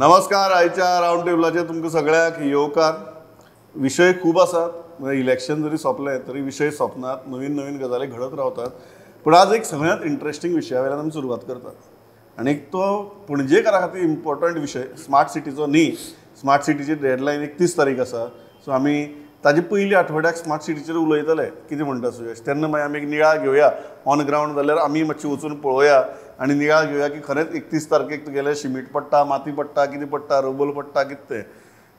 नमस्कार, आयच्या रावंड टेबलाचेर तुमकां सगळ्यांक येवकार. विशय खूब आसात, इलेक्शन जरी सोंपलें तरी विशय सोंपनात, नवीन नवीन गजाली घडत रावतात. पूण आज एक सगळ्यांत इंट्रस्टींग विशया वयल्यान आमी सुरवात करतात आनी एक तो पणजेकारा खातीर इम्पॉर्टंट विशय, स्मार्ट सिटीचो न्ही. स्मार्ट सिटीची डेडलायन 31 तारीख आसा, सो आमी ताजे पयली आठवड्याक स्मार्ट सिटीचेर उलयतले. कितें म्हणटा सुयश? तेन्ना मागीर आमी एक नियाळ घेवया ऑन ग्रावंड, जाल्यार आमी मातशी वचून पळोवया आनी नियाळ घेवया की खरेंच 31 तारखेक तुगेलें शिमीट पडटा, माती पडटा, कितें पडटा, रबल पडटा, कितें तें.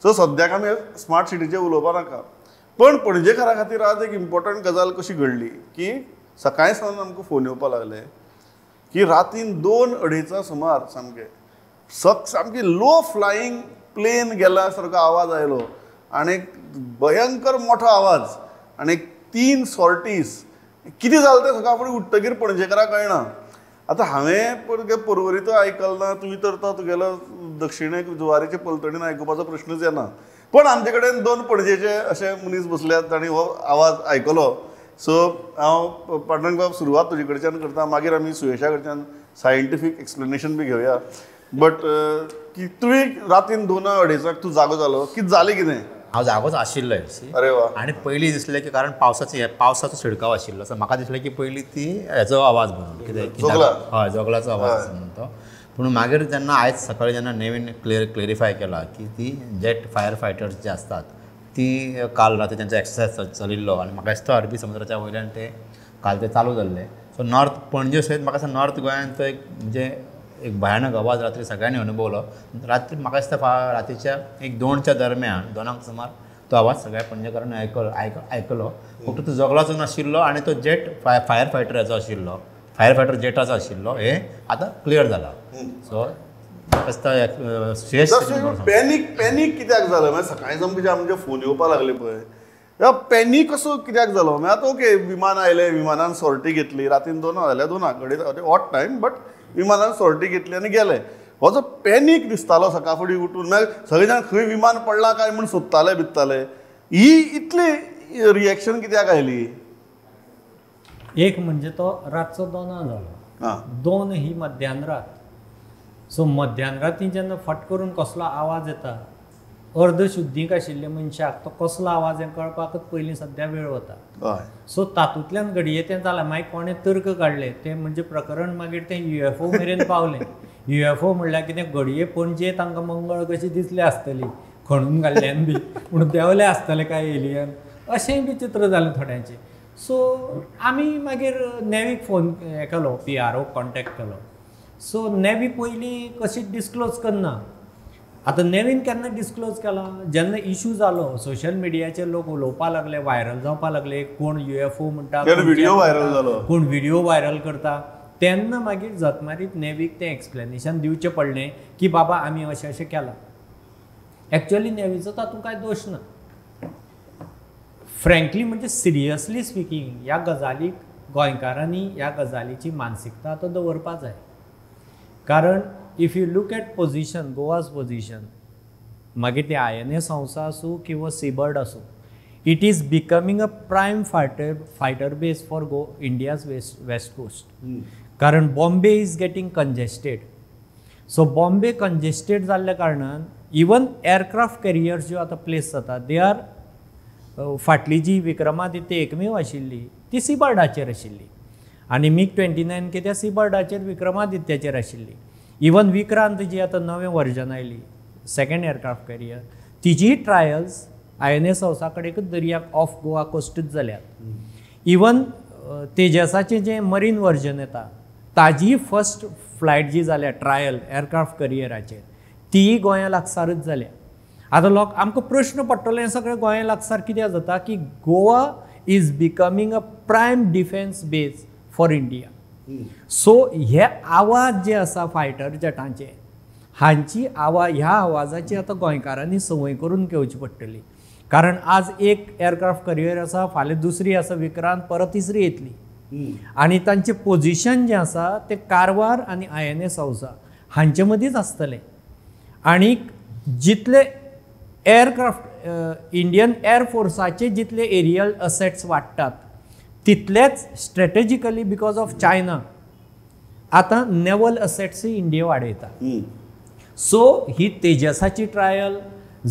सो सद्याक आमी स्मार्ट सिटीचेर उलोवपा नाका. पण पणजेकारा खातीर आज एक इम्पॉर्टंट गजाल कशी घडली की सकाळी सावन आमकां फोन येवपा लागले की रातीन 2-2.5 सुमार सामकें सामकी लो फ्लायींग प्लेन गेला सारको आवाज आयलो आनी भयंकर मोठो आवाज आनी 3 सॉर्टीज. कितें जालें तें सकाळ फुडें उठ्ठगीर पणजेकाराक कळना. आतां हांवें पर्वरीचो आयकल ना, तुवें तर तो तुगेलो दक्षिणेक जुवारीचे पलतडीन आयकुपाचो प्रश्नच येना. पण आमचे कडेन 2 पणजेचे अशे मनीस बसल्यात तांणी हो आवाज आयकलो. सो हांव पांडुरंग बाब सुरवात तुजे कडच्यान करता, मागीर आमी सुयेशा कडच्यान सायंटिफीक एक्सप्लेनेशन बी घेवया. बट की तुवें रातीन 2-2.5 तूं जागो जालो, कितें जालें कितें? हांव जागोच आशिल्लो. अरे वा. आनी पयलीं दिसलें की कारण पावसाचो शिडकाव आशिल्लो, सो म्हाका दिसलें की पयलीं ती हेचो आवाज म्हणून कितें, हय, जोगलाचो आवाज म्हणून तो. पूण मागीर जेन्ना आयज सकाळीं जेन्ना नवीन क्लेरिफाय केला की ती जेट फायर फायटर्स जे आसतात ती काल राती तेंचो एक्सरसायज चलिल्लो आनी म्हाका दिसता अरबी समुद्राच्या वयल्यान ते काल ते चालू जाल्ले. सो नॉर्थ पणजे सयत म्हाका दिसता नॉर्थ गोंयांत तो एक म्हणजे एक भयानक आवाज रात्री सगळ्यांनी अनुभवलो. रात्री म्हाका दिसता रातीच्या 1-2च्या दरम्यान 2 सुमार तो आवाज सगळ्या पणजेकारांनी आयकलो. फक्त तो जोगलाचो नाशिल्लो आनी तो जेट फायर फायटराचो आशिल्लो, फायर फायटर जेटाचो आशिल्लो, हे आतां क्लियर जाला. सो पॅनीक पॅनीक कित्याक जालें? मागीर सकाळीं सामकें आमचे फोन येवपा लागले पळय, पॅनीक कसो कित्याक जालो? मागीर आतां ओके, विमान आयलें, विमानान सॉर्टी घेतली, रातीन 2 जाल्यार 2 कडेन ऑड टायम, बट विमानान सॉर्टी घेतली आनी गेले. हो जो पॅनीक दिसतालो सकाळ फुडें उठून, मागीर सगळे जाण खंय विमान पडलां काय म्हूण सोदताले बित्ताले, ही इतली रिएक्शन कित्याक आयली? एक म्हणजे तो रातचो 2 जालो, 2 ही मध्यान रात. सो मध्यान राती जेन्ना फट करून कसलो आवाज येता, अर्द शुद्धीक आशिल्ल्या मनशाक तो कसलो आवाज हें कळपाकच पयलीं सद्या वेळ वता. सो तातूंतल्यान घडये तें जालें. मागीर कोणें तर्क काडले तें म्हणजे प्रकरण मागीर तें UFO मेरेन पावलें. UFO म्हणल्यार कितें, घडये पणजे तांकां मंगळ कशी दिसली आसतली खणून घाल्ल्यान बी, पूण देंवले आसतले काय एलियन, अशेंय बी चित्र जालें थोड्यांचें. सो आमी मागीर नेवीक फोन हें केलो, PRO contact केलो. सो नेवी पयलीं कशी डिस्क्लोज करना. आतां नेवीन केन्ना डिस्क्लोज केला, जेन्ना इशू जालो, सोशल मिडियाचेर लोक उलोवपा लागले, व्हायरल जावपा लागले, कोण UFO म्हणटा, व्हिडिओ व्हायरल जालो, कोण व्हिडिओ व्हायरल करता, तेन्ना मागीर जतमारीत नेवीक तें एक्सप्लेनेशन दिवचें पडलें की बाबा आमी अशें अशें केलां. एक्चुअली नेवीचो तातूंत कांय दोश ना. फ्रेंकली म्हणजे सिरियसली स्पिकींग, ह्या गजालीक गोंयकारांनी ह्या गजालीची मानसिकता आतां दवरपा जाय. कारण if you look at position, Goa's position, मागीर ते INS संस्था आसूं किंवा सीबर्ड आसूं, it is becoming a prime fighter base for India's west coast. कारण Bombay is getting congested. So Bombay congested जाल्ल्या कारणान इवन एअरक्राफ्ट कॅरियर्स ज्यो आतां प्लेस जाता, they are फाटली जी विक्रमादित्य एकमेव आशिल्ली ती सीबर्डाचेर आशिल्ली आनी MiG-29 कित्याक सीबर्डाचेर विक्रमादित्याचेर आशिल्ली. इवन विक्रांत जी आतां नवें वर्जन आयली सेकंड एअरक्राफ्ट कॅरियर, तिजीय ट्रायल्स INS हौसा कडेनच दर्याक ऑफ गोवा कोस्टूच जाल्यात. इवन तेजसाचें जें मरीन वर्जन येता ताजीय फर्स्ट फ्लायट जी जाल्या ट्रायल एअरक्राफ्ट कॅरियराचेर, तीय गोंया लागसारच जाल्या. आतां लोक आमकां प्रश्न पडटलो हें सगळें गोंया लागसार कित्याक जाता की Goa is becoming a prime defence base for India. So हे आवाज जे आसा फायटर जेटांचे, हांची आवाज, ह्या आवाजाची आतां गोंयकारांनी संवय करून घेवची पडटली. कारण आज एक एअरक्राफ्ट कॅरियर आसा, फाल्यां दुसरी आसा विक्रांत, परत तिसरी येतली. आनी तांचें पोजिशन जें आसा तें कारवार आनी INS हौसा हांचे मदींच आसतलें. आनी जितले एअरक्राफ्ट इंडियन एअरफोर्साचे जितले एरियल असेट्स वाडटात तितलेच स्ट्रेटेजिकली because of China आतां नेवल असेट्सूय इंडिया वाडयता. सो ही तेजसाची ट्रायल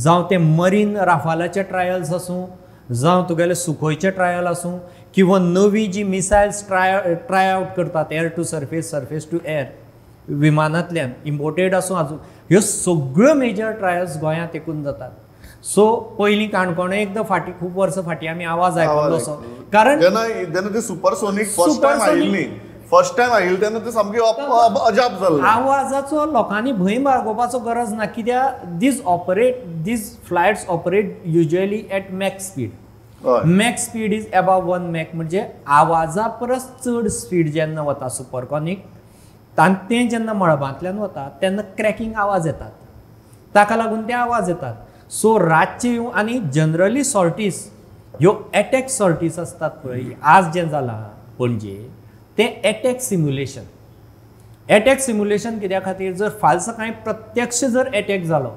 जावं ते मरीन राफालाचे ट्रायल्स आसूं, जावं तुगेले सुखोयचे ट्रायल आसूं, किंवा नवी जी मिसायल्स ट्राय आवट करतात air to surface, surface to air विमानांतल्यान इम्पोर्टेड आसूं आजून, ह्यो सगळ्यो मेजर ट्रायल्स गोंयांत एकूण जातात. सो पयलीं काणकोण एकदां फाटीं खूब वर्सां फाटीं आमी आवाज आयकलो असो, कारण जेन्ना ते सुपरसोनीक फर्स्ट टायम आयिल्ली, फर्स्ट टायम आयिल्ली तेन्ना ते सामकी अजाप जाल्लें. आवाजाचो लोकांनी भंय बाळगोवपाचो गरज ना, कित्याक these flights operate usually at Mach speed. Mach speed is above 1 Mach, म्हणजे आवाजा परस चड स्पीड जेन्ना वता सुपरकॉनीक, तें जेन्ना मळबांतल्यान वता तेन्ना क्रॅकिंग आवाज येतात, ताका लागून ते आवाज येतात. सो रातचे आनी जनरली सॉर्टीस ह्यो एटॅक सॉर्टीस आसतात पळय, आज जें जालां पणजे तें एटॅक सिम्युलेशन. एटॅक सिम्युलेशन कित्या खातीर, जर फाल्स कांय प्रत्यक्ष जर एटॅक जालो,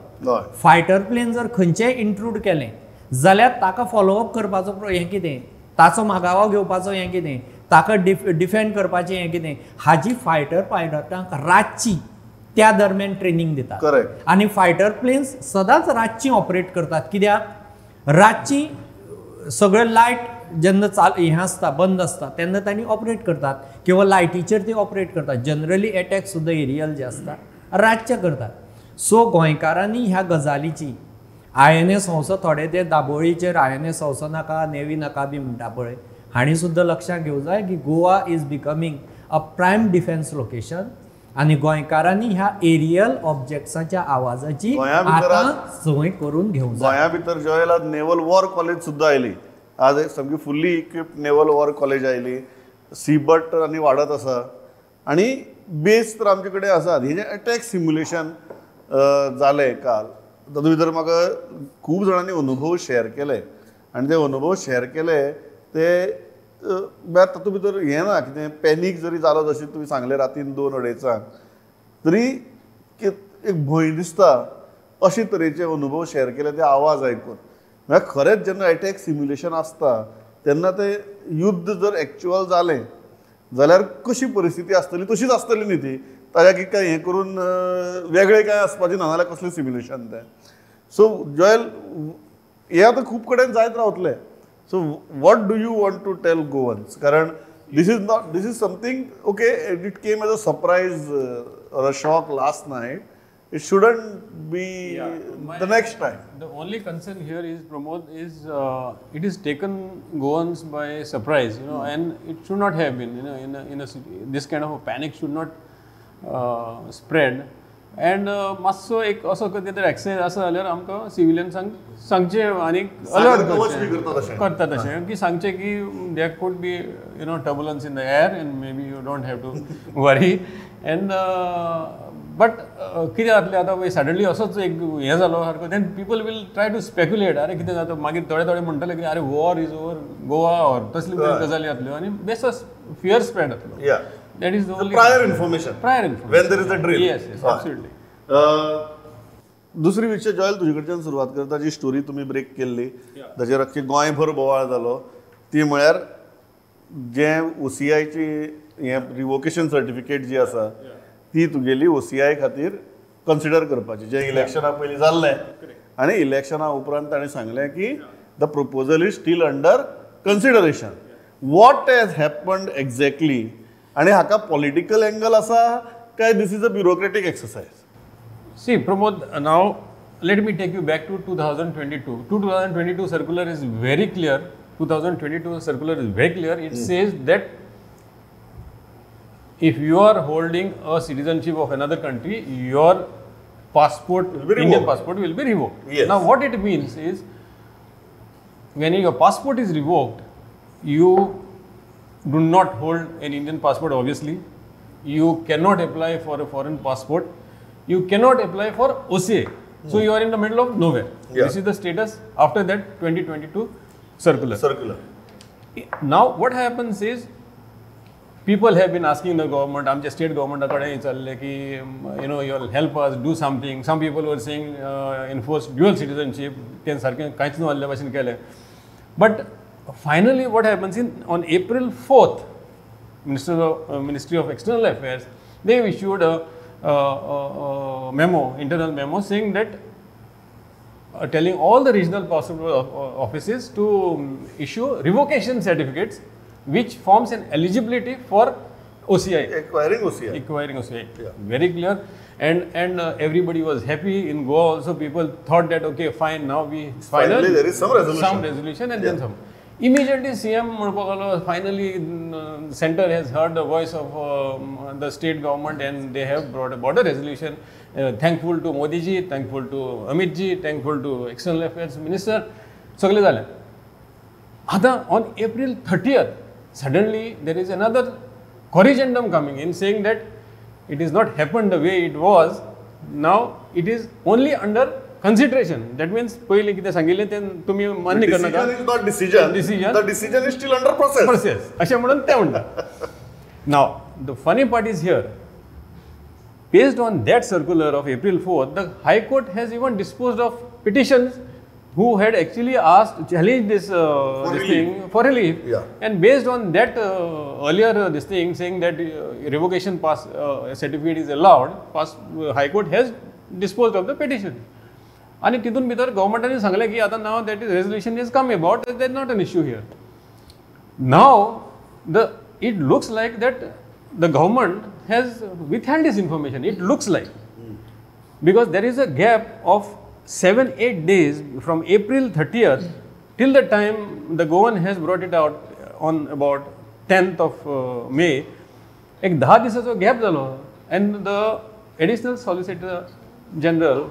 फायटर प्लेन जर खंयचेय इंट्रूड केलें जाल्यार ताका फॉलोअप करपाचो हें कितें, ताचो मागावो घेवपाचो हें कितें, ताका डिफेंड करपाचें हें कितें, हाजी फायटर पायलटांक रातची त्या दरम्यान ट्रेनींग दितात. आनी फायटर प्लेन्स सदांच रातची ऑपरेट करतात, कित्याक रातची सगळे लायट जेन्ना हें आसता बंद आसता तेन्ना तांणी ऑपरेट करतात, किंवा लायटीचेर ते ऑपरेट करतात. जनरली एटॅक सुद्दां एरियल जे आसता रातचे करतात. सो गोंयकारांनी ह्या गजालीची INS संस्था थोडे ते दाबोळीचेर INS संस्था नाका, नेवी नाका बी म्हणटा पळय, हांणी सुद्दां लक्षांत घेवंक जाय की Goa is becoming a prime defence location आनी गोंयकारांनी ह्या एरियल ऑब्जेक्ट्साच्या आवाजाची आतां संवय करून घेवंक जाय. गोंया भितर जॉयल नेवल वॉर कॉलेज सुद्दां आयली, आज सामकी fully equipped naval war college आयली, सीबट आनी वाडत आसा आनी बेस तर आमचे कडेन आसा. हेजें एटॅक सिम्युलेशन जालें काल, तातूंत भितर म्हाका खूब जाणांनी अनुभव शेअर केले आनी ते अनुभव शेअर केले ते म्हळ्यार तातूंत भितर हें ना कितें पॅनीक जरी जालो जशें तुमी सांगलें रातीन 2-2:30 तरी एक भंय दिसता अशे तरेचे अनुभव शेअर केले ते आवाज आयकून. म्हळ्यार खरेंच जेन्ना एटॅक सिम्युलेशन आसता तेन्ना तें युद्ध जर एक्चुअल जालें जाल्यार कशी परिस्थिती आसतली तशीच आसतली न्ही ती, ताज्या की काय हें करून वेगळें कांय आसपाचें ना जाल्यार कसलें सिम्युलेशन तें. सो जॉयल हें आतां खूब कडेन जायत रावतलें. So what do you want to tell Goans, कारण this is not, this is something okay it came as a surprise or a shock last night, it shouldn't be the next time. The only concern here is, Pramod, is it is taken Goans by surprise, you know, and it should not have been, you know, in a city, this kind of a panic should not spread. And मातसो एक असो कितें तरी exercise आसा जाल्यार आमकां सिविलियन्सांक सांगचें आनी अलर्ट करता तशें की सांगचें की there could be, you know, turbulence in the air and maybe you don't have to worry. And but कितें जातलें आतां सडनली असोच एक हें जालो सारको, then people will try to speculate, अरे कितें जाता, मागीर थोडे थोडे म्हणटले की अरे war is over Goa or तसली गजाली जातल्यो आनी बेश्टो फियर स्प्रेड जातलो. That is the only prior information. Prior information. When there is a drill. Yes, yes, absolutely. दुसरी विषय जॉयल तुजे कडच्यान सुरवात करता, जी स्टोरी तुमी ब्रेक केल्ली ताचेर अख्खे गोंयभर बोवाळ जालो, ती म्हळ्यार जें OCIची हें रिवोकेशन सर्टिफिकेट जी आसा ती तुगेली OCI खातीर कन्सिडर करपाची, जें इलेक्शना पयलीं जाल्लें आनी इलेक्शना उपरांत ताणें सांगलें की the proposal is still under consideration. What has happened exactly आनी हाका पॉलिटिकल एंगल आसा काय this is a bureaucratic exercise? See Pramod, now let me take you back to 2022. 2022 circular is very clear. 2022 circular is very clear. It says that if you are holding a citizenship of another country, your passport, Indian passport will be revoked. Yes. Now what it means is, when your passport is revoked, you do not hold an Indian passport, obviously. You cannot apply for a foreign passport. You cannot apply for OCA. So you are in the middle of nowhere. Yeah. This is the status after that 2022 circular. Circular. Now what happens is, people have been asking the government, आमचे state government कडेन विचारलें की, you know, you will help us do something. Some people were saying enforce dual citizenship, तें सारकें कांयच न्हू जाल्ले भाशेन केलें. But finally what happens in on April 4th, Ministry of External Affairs, they issued a memo, internal memo, saying that telling all the regional passport offices to issue revocation certificates, which forms an eligibility for OCI. Acquiring OCI. Acquiring OCI. Yeah. Very clear. And everybody was happy. In Goa also, people thought that, okay, fine, now we finally there is some resolution. Some resolution and then some. Immediately CM म्हणपाक finally center has heard the voice of the state government and they have brought about a resolution. Thankful to Modi ji, thankful to Amit ji, thankful to External Affairs Minister. सगळे जाले. आतां on April 30th, suddenly there is another corrigendum coming in saying that it is not happened the way it was. Now it is only under consideration. That means पयलीं कितें सांगिल्लें तें तुमी मान्य करनाका. Decision is not decision. Decision. The decision is still under process. Process. अशें म्हणून ते म्हणटा. Now the funny part is here. Based on that circular of April 4th, the High Court has even disposed of petitions who had actually asked, challenged this, this thing for relief. Yeah. And based on that earlier this thing saying that revocation pass certificate is allowed, pass, High Court has disposed of the petition. And तितून भितर गव्हर्मेंटान सांगलें की आतां now that is resolution is come about, there is not an issue here. Now the it looks like that the government has withheld this information. It looks like, because there is a gap of 7-8 days from April 30th till the time the Goan has brought it out on about 10th of May. एक 10 दिसाचो gap जालो and the additional solicitor general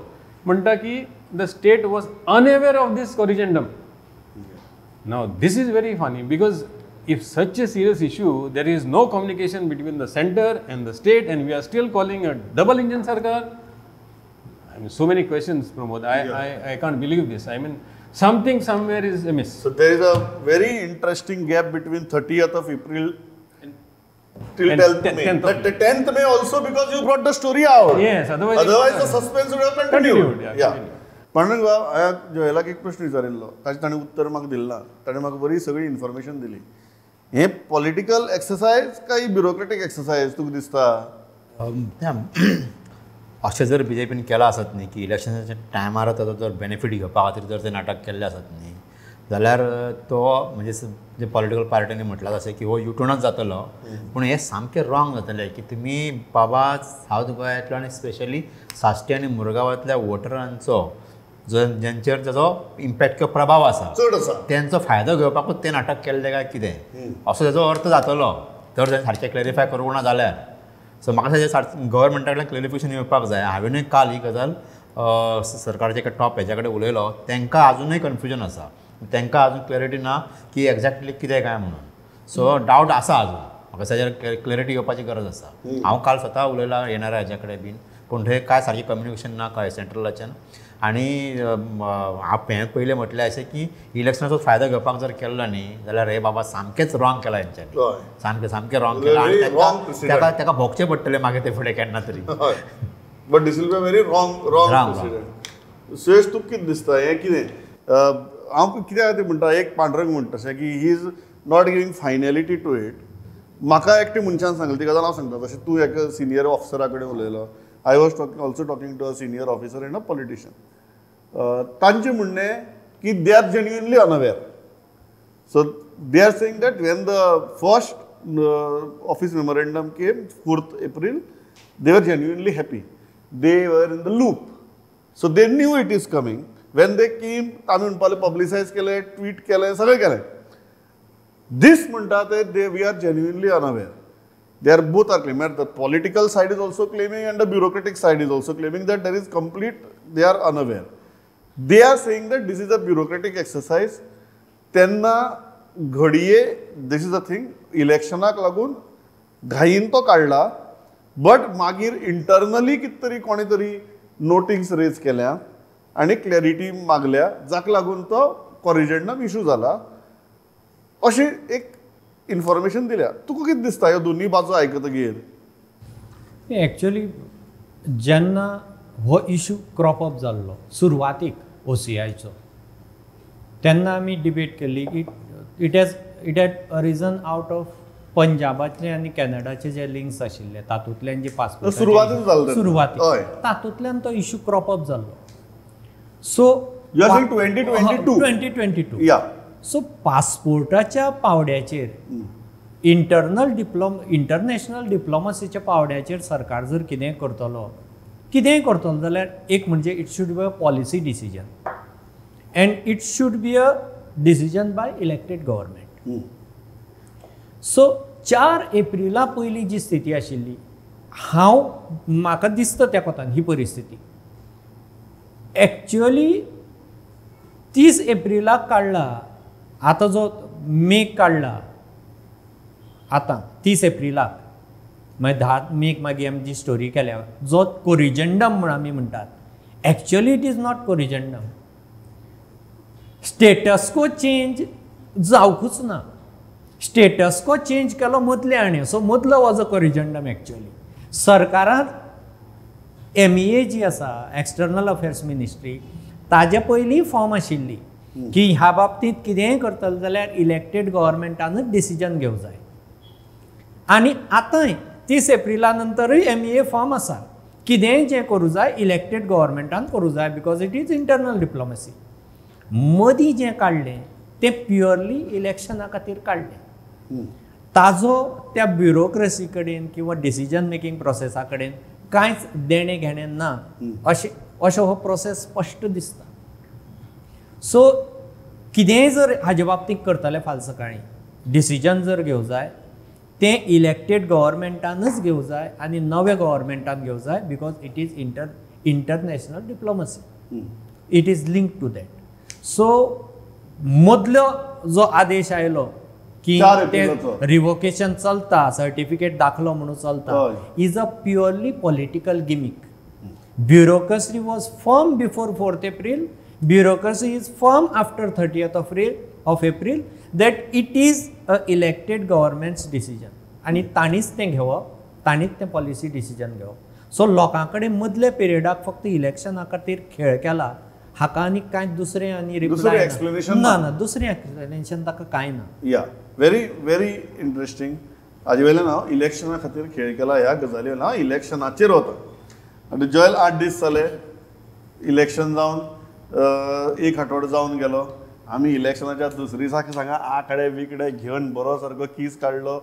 म्हणटा की the state was unaware of this corrigendum. Now this is very funny because if such a serious issue, there is no communication between the center and the state and we are still calling a double engine sarkar. I mean, so many questions, Pramod. I can't believe this. I mean, something somewhere is amiss. So there is a very interesting gap between 30th of April till 10th May. But the 10th May also because you brought the story out. Yes, otherwise the suspense would have continued. Yeah. Pandurang बाब, हांवें जोएलाक एक प्रश्न विचारिल्लो, ताचें ताणें उत्तर म्हाका दिलें ना, ताणें म्हाका बरी सगळी इन्फॉर्मेशन दिली. हें पॉलिटिकल एक्सरसायज काय ब्युरोक्रेटीक एक्सरसायज तुका दिसता? अशें जर बी जे पीन केलां आसत न्ही की इलेक्शनाच्या टायमार ताचो जर बेनिफीट घेवपा खातीर जर तें नाटक केल्लें आसत न्ही जाल्यार तो म्हणजे जे पॉलिटिकल पार्टींनी म्हटलां तशें की हो युटर्नच जातलो. पूण हें सामकें रॉंग जातलें की तुमी बाबा सावथ गोंयांतलो आनी स्पेशली साश्टी आनी मुरगांवांतल्या वोटरांचो जो जेंचेर ताचो इम्पॅक्ट किंवा प्रभाव आसा चड आसा तेंचो फायदो घेवपाकूच तें नाटक केल्लें काय कितें असो तेजो अर्थ जातलो जर तें सारकें क्लॅरिफाय करूंक ना जाल्यार. सो म्हाका दिसता गव्हर्मेंटा कडल्यान क्लॅरिफिकेशन येवपाक जाय. हांवेनूय काल ही गजाल सरकारच्या एका टॉप हेच्या कडेन उलयलो, तांकां आजुनूय कन्फ्युजन आसा, तांकां अजून क्लॅरिटी ना की एक्झॅक्टली कितें काय म्हणून. सो डावट आसा अजून, म्हाका ताचेर क्लॅरिटी येवपाची गरज आसा. हांव काल स्वता उलयलां येणाऱ्या हेच्या कडेन बीन, पूण थंय काय सारकें कम्युनिकेशन ना काय सेंट्रलाच्यान. आनी हांवें पयलें म्हटलें अशें की इलेक्शनाचो फायदो घेवपाक जर केलो न्ही जाल्यार हे बाबा सामकेंच रॉंग केलां हेंच्यांनी, सामकें सामकें रॉंग केलां आनी ताका ताका भोगचें पडटलें मागीर तें फुडें केन्ना तरी. But this will be very wrong precedent. Suresh, तुका कितें दिसता हें कितें? हांव कित्या खातीर म्हणटा, एक पांडुरंग म्हणटा अशें की he is not giving finality to it. म्हाका एकटे मनशान सांगलें ती गजाल हांव सांगता, तशें तूं एका सिनियर ऑफिसरा कडेन उलयलो, I was also talking to a senior officer and a politician. तांचें म्हणणें की they are genuinely unaware. So they are saying that when the first office memorandum came 4th April, they were genuinely happy. They were in the loop. So they knew it is coming. When they came, आमी म्हणपाले पब्लिसायज केलें, tweet केलें, सगळें केलें. दीस म्हणटा ते we are genuinely unaware. They are both are claiming. The political side is also claiming and the bureaucratic side is also claiming that there is complete, they are unaware. They are saying that this is a bureaucratic exercise. तेन्ना घडये this is a thing, इलेक्शनाक लागून घाईन तो काडला, but मागीर internally कितें तरी कोणें तरी नोटिंग्स रेज केल्या आनी क्लॅरिटी मागल्या, जाका लागून तो कॉरिजेंडम इशू जाला अशी एक इन्फॉर्मेशन दिल्या. तुका कितें दिसता ह्यो दोनूय बाजू आयकतगीर? एक्चुअली जेन्ना हो इशू क्रॉप अप जाल्लो सुरवातीक ओसीआयचो तेन्ना आमी डिबेट केल्ली की it had arisen out of पंजाबातले आनी कॅनडाचे जे लिंक्स आशिल्ले तातूंतल्यान जी पासपोर्ट सुरवात तातूंतल्यान तो इशू क्रॉप अप जाल्लो. सो 2022 सो पासपोर्टाच्या पावड्याचेर इंटरनल इंटरनॅशनल डिप्लोमसीच्या पावड्याचेर सरकार जर कितेंय करतलो जाल्यार एक म्हणजे it should be a policy decision and it should be a decision by elected government. So 4 Aprilia पयलीं जी स्थिती आशिल्ली हांव म्हाका दिसता त्या कोतान ही परिस्थिती एक्च्युअली 30 एप्रिलाक काडला, आतां जो मेक काडला आतां 30 एप्रिलाक मागीर 10 मेक मागीर आमी जी स्टोरी केल्या जो कोरिजेंडम म्हूण आमी म्हणटात, actually it is not corrigendum. Status quo change जावकूच ना. स्टेटस को चेंज केलो मदले आनी सो मदलो वॉज अ कोरिजेंडम एक्च्युअली. सरकारान MEA जी आसा एक्सटर्नल अफेर्स मिनिस्ट्री ताजे पयलीं फॉर्म आशिल्ली की ह्या बाबतींत कितेंय करतले जाल्यार इलेक्टेड गव्हर्मेंटानूच डिसिजन घेवंक जाय. आनी आतांय 30 एप्रिला नंतरूय MEA form आसा, कितेंय जें करूं जाय इलेक्टेड गव्हर्मेंटान करूं जाय because it is internal diplomacy. मदीं जें काडलें तें प्युअरली इलेक्शना खातीर काडलें. ताजो त्या ब्युरोक्रेसी कडेन किंवा डिसिजन मेकिंग प्रोसेसा कडेन कांयच देणें घेणें ना अशें अशो हो प्रोसेस स्पश्ट दिसता. सो कितेंय जर हाजे बाबतींत करतले फाल्यां सकाळीं डिसिजन जर घेवंक जाय तें इलेक्टेड गव्हर्मेंटानूच घेवंक जाय आनी नव्या गव्हर्मेंटान घेवंक जाय because it is international diplomacy, it is link to that. So मदलो जो आदेश आयलो की तें रिवोकेशन चलता, सर्टिफिकेट दाखलो म्हणून चलता, is a purely political gimmick. Bureaucracy was firm before 4th April, bureaucracy is firm after 30th of April that it is a elected government's decision आनी तांणीच तें घेवप, तांणीच तें पॉलिसी डिसिजन घेवप. सो लोकां कडेन मदल्या पिरियडाक फक्त इलेक्शना खातीर खेळ केला हाका आनी कांय दुसरें आनी दुसरें एक्सप्लेनेशन ना, ना दुसरें एक्सप्लेनेशन ताका कांय ना. या व्हेरी व्हेरी इंट्रस्टींग. हाजे वयल्यान हांव इलेक्शना खातीर खेळ केला ह्या गजाली वयल्यान हांव इलेक्शनाचेर वता. आनी जॉयल 8 दीस जाले इलेक्शन जावन, एक आठवडो जावन गेलो. आमी इलेक्शनाच्या दुसरे दिसाक सांगा आकडे बिकडे घेवन बरो सारको कीस काडलो.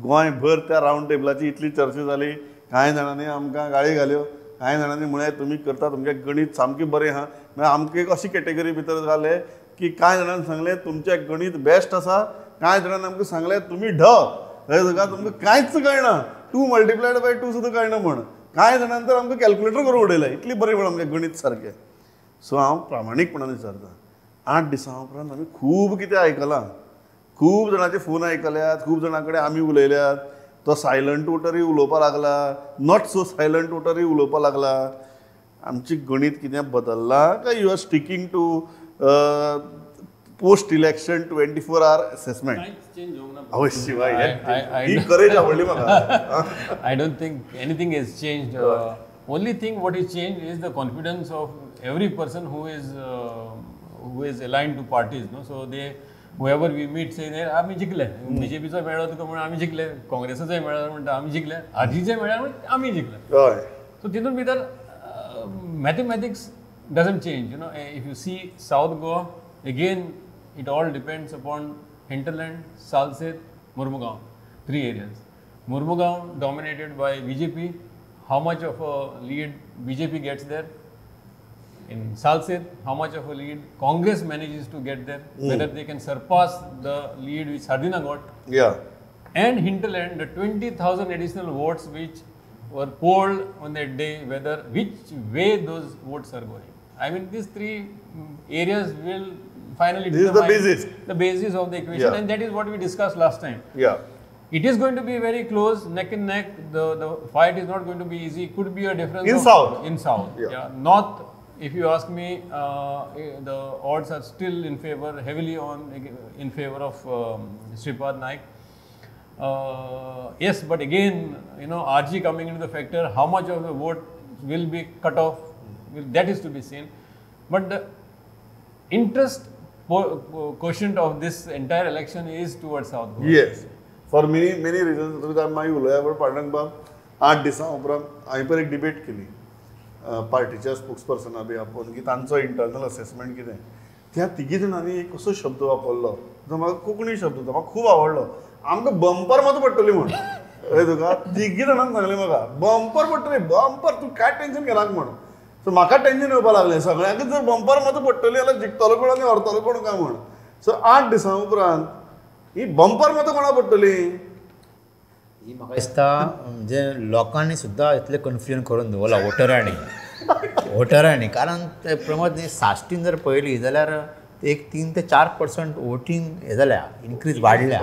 गोंयभर त्या रावंड टेबलाची इतली चर्चा जाली, कांय जाणांनी आमकां गाळी घाल्यो, कांय जाणांनी म्हळें तुमी करता तुमचें गणीत सामकें बरें आहा. म्हळ्यार आमकां एक अशी कॅटेगरी भितर जालें की कांय जाणांनी सांगलें तुमचें गणीत बेस्ट आसा, कांय जाणांनी आमकां सांगलें तुमी ढ सगळं तुमकां कांयच कळना, 2 multiplied by 2 सुद्दां कळना म्हण. कांय जाणांनी तर आमकां कॅल्क्युलेटर करून उडयलें, इतली बरें म्हण आमचें गणीत सारकें. सो हांव प्रामाणीकपणान विचारता, 8 दिसां उपरांत आमी खूब कितें आयकलां, खूब जाणांचे फोन आयकल्यात, खूब जाणां कडेन आमी उलयल्यात. तो सायलंट वोटरूय उलोवपाक लागला, not so silent वोटरूय उलोवपाक लागला. आमची गणीत कितें बदल्लां काय you are sticking to post election 24 hour assessment? अवश्य ही करेज आवडली म्हाका. I don't think anything is changed. Only thing what is change is the confidence of every person who is aligned to parties, no? So they, whoever we meet, say they आमी जिखले, बीजेपीचो मेळ्ळो तुका म्हणून आमी जिखले, काँग्रेसाचोय मेळ्ळो म्हणटा आमी जिखले, आरजीचोय मेळ्ळो म्हणटा आमी जिखले. सो तितून भितर mathematics doesn't change, you know. If you see South Goa, again it all depends upon hinterland, Salcete, Mormugao, 3 areas. Mormugao dominated by BJP. How much of a lead BJP gets there? In Salcete, how much of a lead Congress manages to get there, whether they can surpass the lead which Sardinha got. Yeah. And hinterland, the 20,000 additional votes which were polled on that day, whether which way those votes are going. I mean, these 3 areas will finally this is the basis. The basis of the equation, yeah. And that is what we discussed last time. Yeah. It is going to be very close, neck and neck. The fight is not going to be easy. Could be a difference. In South. In South. Yeah. Yeah. North, if you ask me, the odds are still in favor, heavily on in favor of Shripad Naik. Yes, but again, you know, RG coming into the factor, how much of the vote will be cut off, that is to be seen. But the interest quotient of this entire election is towards South Goa. Yes. For many many reasons. तुमी आमी मागीर उलोवया. पूण पांडुरंग बाब 8 दिसां उपरांत हांवें पयर एक डिबेट केली पार्टीच्या स्पोक्स पर्सना बी आपोवन की तांचो इंटरनल असेसमेंट कितें. त्या तिगी जाणांनी एक असो शब्द वापरलो जो म्हाका कोंकणी शब्द तो म्हाका खूब आवडलो. आमकां बंपर मतां पडटली म्हूण. कळ्ळें तुका? तिगी जाणांनी सांगलें म्हाका बंपर पडटली, बंपर, तूं कांय टेंशन घेनाका म्हूण. सो म्हाका टेंशन येवपाक लागलें सगळ्यांकच जर बंपर मतां पडटली जाल्यार जिखतलो कोण आनी हरतलो कोण काय म्हूण. सो 8 दिसां उपरांत ही बंपर मतां कोणाक पडटली? ही म्हाका दिसता म्हणजे लोकांनी सुद्दां इतलें कन्फ्युजन करून दवरलां वोटरांनी वोटरांनी. कारण ते प्रमोद साश्टीन जर पळयली जाल्यार एक 3 ते 4% वोटींग हें जाल्या, इनक्रीज वाडल्या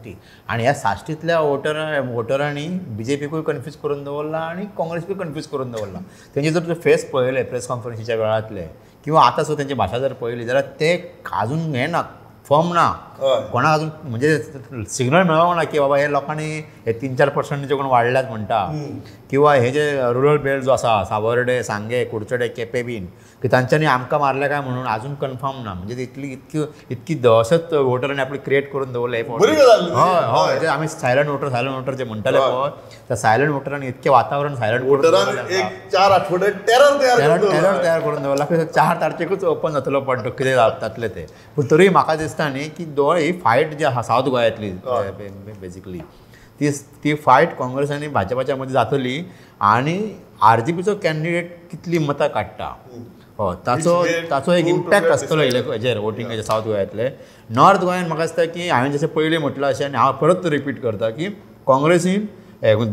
ती. आनी ह्या साश्टींतल्या वोटरांनी बीजेपीकूय कन्फ्यूज करून दवरला आनी काँग्रेसीकूय कन्फ्यूज करून दवरला. तेंचे जर तुवें फेस पळयले प्रेस कॉन्फरन्सीच्या वेळांतले किंवा आतां सुद्दां तेंची भाशा जर पळयली जाल्यार ते अजून हें ना, फर्म ना, कोणाक अजून म्हणजे सिग्नल मेळोंक ना की बाबा हे लोकांनी हे 3-4% जे कोण वाडल्यात म्हणटा किंवा हे जे रुरल बेल्ट जो आसा सावर्डे, सांगे, कुडचडे, केपें बीन की तांच्यांनी आमकां मारले काय म्हणून अजून कन्फर्म ना. म्हणजे इतली इतकी इतकी दहशत वोटरांनी आपली क्रिएट करून दवरले. हय हय, जे आमी सायलंट वोटर सायलंट वोटर जे म्हणटाले पळय त्या सायलंट वोटरांनी इतकें वातावरण सायलंट 4 आठवडे टेरर तयार करून दवरला की 4 तारखेकूच ओपन जातलो पडटो कितें जातलें तें. पूण तरी म्हाका दिसता न्ही की दोळे ही फायट जी आसा सावथ गोंयांतली बेजिकली ती फायट काँग्रेस आनी भाजपाच्या मदीं जातली आनी आरजीपीचो कॅन्डिडेट कितली मतां काडटा हय ताचो ताचो एक इम्पॅक्ट आसतलो हेजेर वोटिंगाचेर सावथ गोंयांतले. नॉर्थ गोंयान म्हाका दिसता की हांवें जशें पयलीं म्हटलां अशें आनी हांव परत रिपीट करता की काँग्रेसीन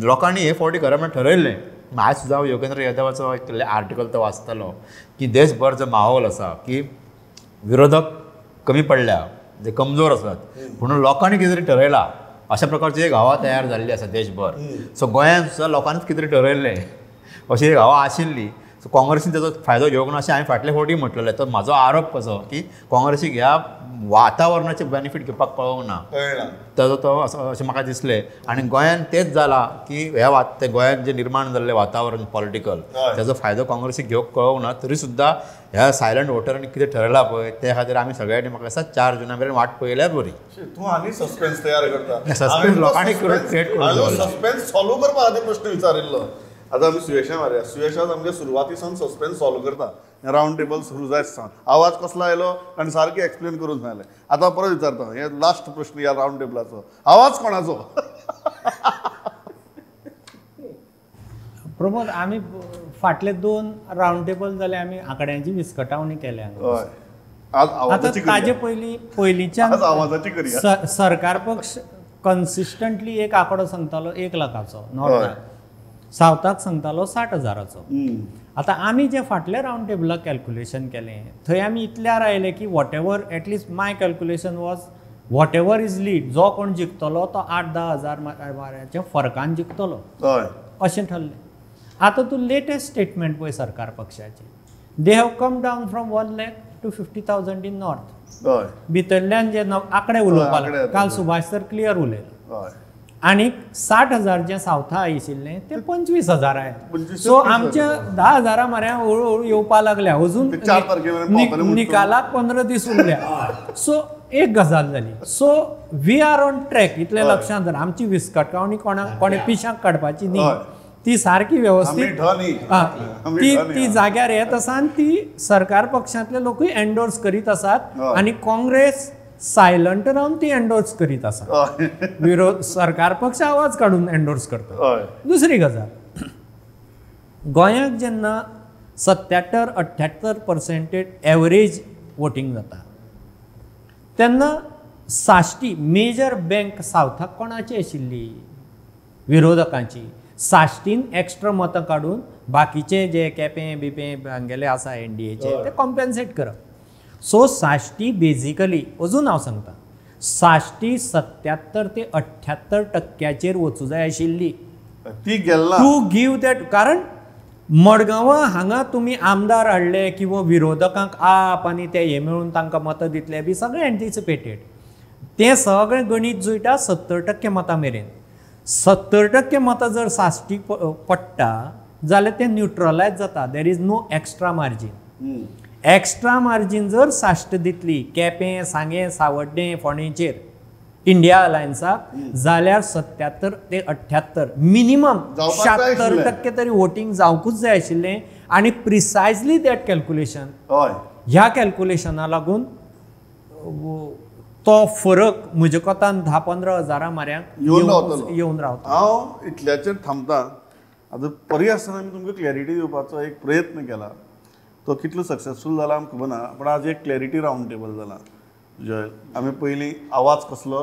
लोकांनी हे फावटी खरें म्हणल्यार ठरयल्लें. आयज सुद्दां हांव योगेंद्र यादवाचो एक आर्टिकल तो वाचतालो की देशभर जो माहोल आसा की विरोधक कमी पडल्या, जे कमजोर आसात म्हणून लोकांनी कितें तरी ठरयलां अशा प्रकारची एक हवा तयार जाल्ली आसा देशभर. सो गोंयांत सुद्दां लोकांनीच कितें तरी ठरयल्लें अशी एक हवा आशिल्ली. सो काँग्रेसीन ताचो फायदो घेवंक ना अशें हांवें फाटले फावटी म्हटलेलें. तर म्हाजो आरोप कसो की काँग्रेसीक ह्या वातावरणाचे बेनिफीट घेवपाक कळोंक ना ताजो तो असो अशें म्हाका दिसलें. आनी गोंयांत तेंच जालां की ह्या गोंयांत जें निर्माण जाल्लें वातावरण पॉलिटिकल ताजो फायदो काँग्रेसीक घेवंक कळोंक ना. तरी सुद्दां ह्या सायलंट वोटरांनी कितें ठरयलां पळय ते खातीर आमी सगळ्यांनी म्हाका दिसता 4 जुना मेरेन वाट पळयल्यार बरी. तूं आनी सस्पेन्स तयार करता, सस्पेन्स लोकांनी क्रिएट करून सस्पेन्स सॉल्व करपा खातीर प्रश्न विचारिल्लो. आतां आमी सुयेशा मारया. सुयेशान आमगे सुरवाती सावन सस्पेन्स सॉल्व करता. रावंड टेबल सुरू जायत सावन आवाज कसलो आयलो आनी सारकें एक्सप्लेन करून सांगलें. आतां परत विचारता हे लास्ट प्रश्न ह्या रावंड टेबलाचो, आवाज कोणाचो? प्रमोद, आमी फाटले 2 रावंड टेबल जाले आमी आंकड्यांची विस्कटावणी केल्या. आतां ताजे पयलीं पयलींच्यान सरकार पक्ष कन्सिस्टंटली एक आंकडो सांगतालो 1 लाखाचो नॉर्थाक, सावथाक सांगतालो 60,000चो. आतां आमी जे फाटल्या रावंड टेबलाक कॅल्क्युलेशन केलें थंय आमी इतल्यार आयले की whatever at least my calculation was whatever is lead, जो कोण जिखतलो तो 8-10 हजार माऱ्याच्या फरकान जिखतलो अशें ठरलें. आतां तूं लेटेस्ट स्टेटमेंट पळय सरकार पक्षाचें, they have come down from 1 lakh to 50,000 in north. भितरल्यान जे आंकडे उलोवपाक काल सुभाष सर क्लियर उलयलो. आनी 60,000 जे सावथा आशिल्लें ते 25,000 आयले. सो आमच्या 10,000 म्हऱ्या हळू हळू येवपाक लागल्या. अजून निकालाक 15 दीस उरल्या. सो एक गजाल जाली. So we are on track इतलें लक्षांत धर. आमची विस्कटावणी कोणाक कोणें पिशाक काडपाची न्ही, ती सारकी वेवस्थीत ती ती जाग्यार येत आसा आनी ती सरकार पक्षांतले लोकूय एन्डोर्स करीत आसात आनी काँग्रेस सायलंट रावन ती एन्डोर्स करीत आसा. विरोध सरकार पक्ष आवाज काडून एन्डोर्स करता. दुसरी गजाल, गोंयांत जेन्ना 77-78% एवरेज वोटींग जाता तेन्ना साश्टी मेजर बँक सावथाक कोणाची आशिल्ली? विरोधकांची. साश्टीन एक्स्ट्रा मतां काडून बाकीचे जे केपें बिपें हांगेले आसा एनडीएचे ते कॉम्पेन्सेट करप. सो साश्टी बेजिकली अजून हांव सांगता साश्टी 77 ते 78% वचूं जाय आशिल्ली ती गेल्ला टू गिव that. कारण मडगांवां हांगा तुमी आमदार हाडले किंवा विरोधकांक आप आनी ते हे मेळून तांकां मतां दितले बी सगळें एन्टिसिपेटेड. तें सगळें गणीत जुळटा 70% मतां मेरेन. 70% मतां जर साश्टी पडटा जाल्यार तें न्युट्रलायज जाता. There is no extra margin. Extra margin जर साश्ट दितली केपें, सांगें, सावड्डें, फोंडेंचेर इंडिया अलायन्साक जाल्यार 77 ते 78 मिनिमम 76% तरी वोटींग जावंकूच जाय आशिल्लें. आनी प्रिसायजली that calculation, ह्या कॅल्क्युलेशना लागून तो फरक म्हज्या कोतान 10-15 हजारां माऱ्यांक येवन रावता. हांव इतल्याचेर थांबता. आतां परी आसतना आमी तुमकां क्लॅरिटी दिवपाचो एक प्रयत्न केला, तो कितलो सक्सेसफूल जाला आमकां खबर ना, पूण आज एक क्लॅरिटी रावंड टेबल जाला. जॉयल, आमी पयलीं आवाज कसलो,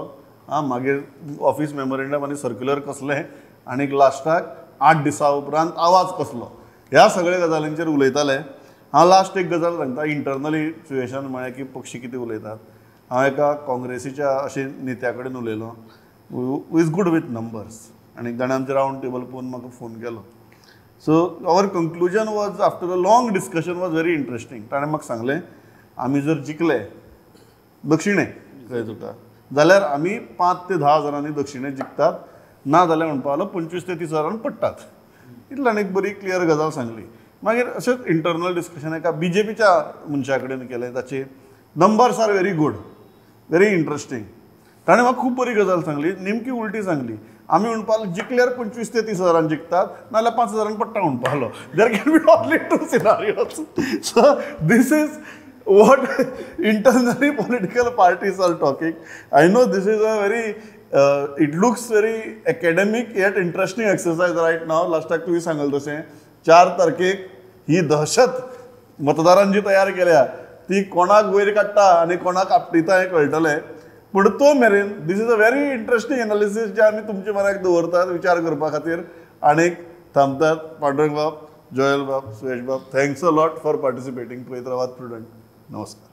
आं मागीर ऑफीस मेमोरेंडम आनी सर्क्युलर कसलें, आनी लास्टाक 8 दिसां उपरांत आवाज कसलो, ह्या सगळ्या गजालींचेर उलयताले. हांव लास्ट एक गजाल सांगता, इंटरनली सुयेशान म्हळें की पक्षी कितें उलयतात. हांव एका काँग्रेसीच्या अशें नेत्या कडेन उलयलो who is good with numbers, आनी ताणें आमचें रावंड टेबल पळोवन म्हाका फोन केलो. So our conclusion was after a long discussion was very interesting. ताणें म्हाका सांगलें, आमी जर जिखले दक्षिणे कळ्ळें तुका जाल्यार आमी 5 ते 10 हजारांनी दक्षिणे जिखतात, ना जाल्यार म्हणपा लागलो 25 ते 30 हजारान पडटात. इतल्यान एक बरी क्लियर गजाल सांगली. मागीर अशेंच इंटरनल डिस्कशन एका बी जे पीच्या मनशा कडेन केलें, ताचे numbers are very good, very interesting. ताणें म्हाका खूब बरी गजाल सांगली, नेमकी उलटी सांगली. आमी म्हणपाक जिखल्यार 25 ते 30 हजारान जिखतात, नाजाल्यार 5 हजारान पडटा म्हणपा लागलो. There can be only 2 scenarios. So this is what internally political parties are talking. I know this is a very it looks very academic yet interesting exercise right now. लास्टाक तुवें सांगल तशें 4 तारखेक ही दहशत मतदारांची तयार केल्या ती कोणाक वयर काडटा आनी कोणाक आपटिता हें कळटलें. पूण तो मेरेन this is a very interesting analysis जे आमी तुमचे मनाक दवरतात विचार करपा खातीर. आनीक थांबतात. पांडुरंग बाब, जोयल बाब, सुयेश बाब, thanks a lot for participating. पळयत रावात प्रुडंट. नमस्कार.